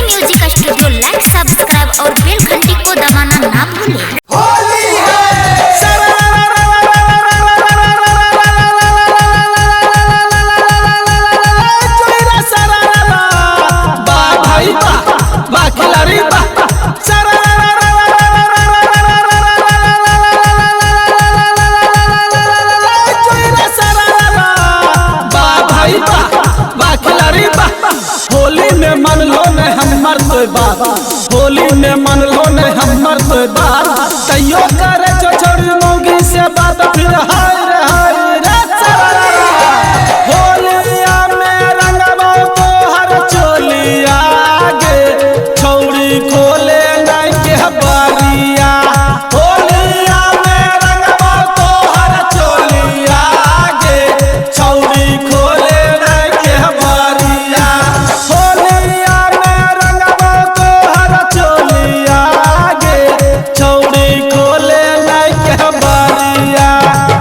Music studio like, subscribe और बेल घंटी को दबाना ना भूलें। होली में मन लो ने हमर तो बात, होली में मन लो ने हमर तो बात, तैयो करे छोड़ी मौगी से बात, फिर हाय रे हाय रे होलिया में रंगवा तोहर चोलिया गे, छौड़ी खोले नहीं के बारिया। होलिया में रंगवा तोहर चोलिया गे, छौड़ी खोले नहीं के बारिया। होलिया में रंगवा तोहर चोलिया गे, छौड़ी खोले नहीं के बारिया।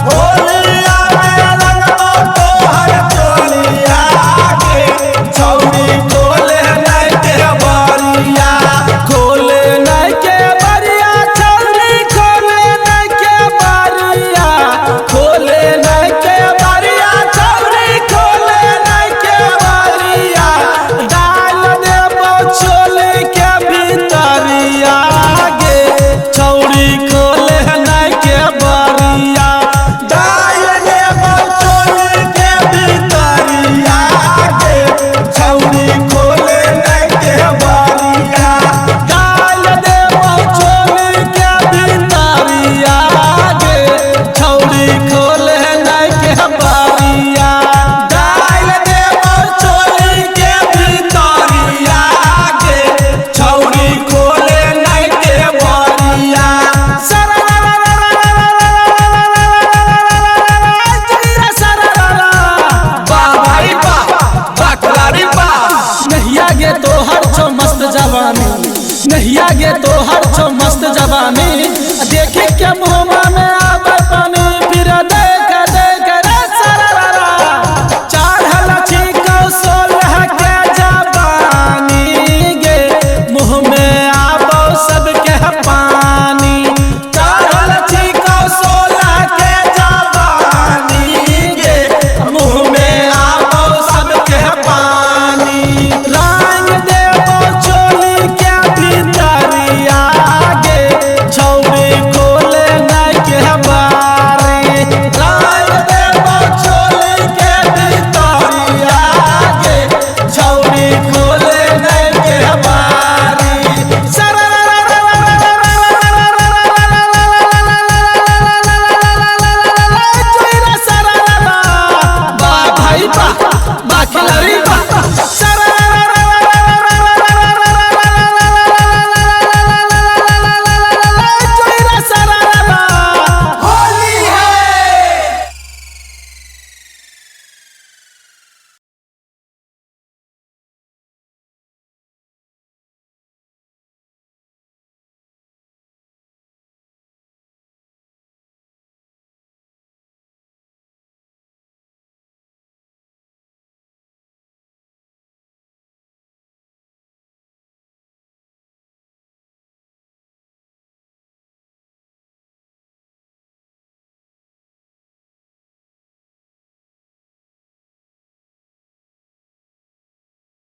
होलिया में रंगवा तोहर चोलिया गे, छौड़ी खोले नहीं के बारिया। खोले नहीं के बारिया, छौड़ी खोले नहीं के बारिया। खोले नहीं के बारिया, छौड़ी खोले नहीं के बारिया। डाल देबो चोली के भीतरिया गे, छौड़ी खोले नहीं के बारिया। डाल देबो चोली के भीतरिया गे, छौड़ी खोले नहीं के बारिया। डाल देबो चोली के भीतरिया गे, छौड़ी खोले नहीं के बारिया। डाल देबो चोली के भीतरिया गे, छौड़ी खोले नहीं के बारिया। नहिया गे तोहर छौ मस्त जवानी, नहिया गे तोहर